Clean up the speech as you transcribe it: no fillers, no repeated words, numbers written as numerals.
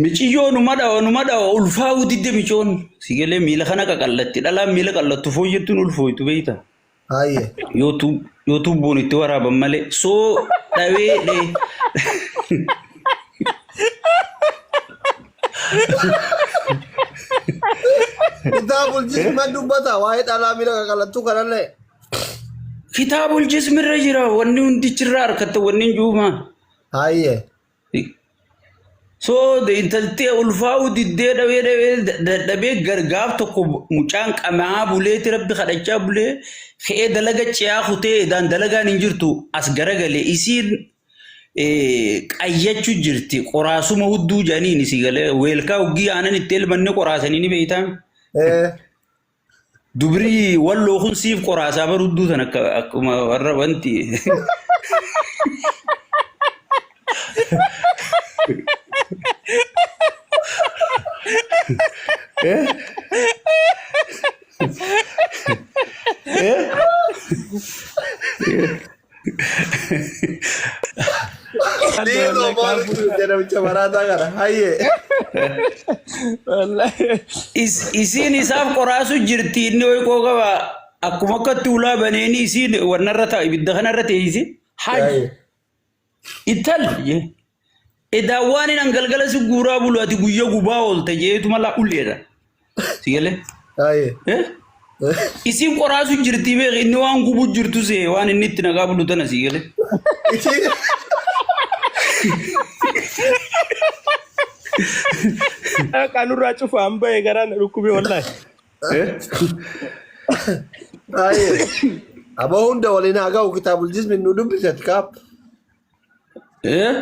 Miciyyoo numa dhawa numa dhawa ulfaa'uu didde micoon. Si galee miila kana qaqallatti. Dhalaan miila qallattu fooyyattuun ulfooytu beeyta. Hayyee. Yoo yoo tubboon itti waraaban malee. Soo dhawee dhee. Kitaabul jisman dubbata waa'ee dhalaa miila qaqallattuu kanallee. Kitaabul jismirra jira wanni hundichirraa harkatta wanni hin juumaa. Hayyee. So intalti ulfaa'uu diddee dhawee dhawee dadhabee gargaaf tokko mucaan qamaa buleeti rabbi kadhachaa bulee ka'ee dalaga ce'aa kutee edaan dalagaan hin jirtu as garagale isiin qayyachu jirti qoraasuma hudduu jedhaniin isii galee weelkaa hoggii aanan itti elmanne qoraasanii ni beektaa. Dubrii walloo kun siif qoraasaa bar hudduu tan akka akkuma warra wanti. Dhiiroo maaliif jedhamicha maraataa kana? Hayyee. Isiin isaaf qoraasu jirti inni hoyqoo qaba. Akkuma akkatti ulaa baneeni isiin wannarra ta'a ibidda kanarra teessisi. Haji Hayyee. ittal jee. Edaa waan hin galgala si guuraa bulu ati guyya gubaa oolte jeetu mala uleedha. Si galee? Hayyee. Eh? Isiin qoraasu jirti beek inni waan gubu jirtu see waan inni itti nagaa bulu tana si galee. Isiin Kanurraa cufaan bahe garaan na dhukkube wallahi. Hayyee. Aboo hunda waliin haa ga'u kitaabul jismi nu dubbisati kaap. Eh?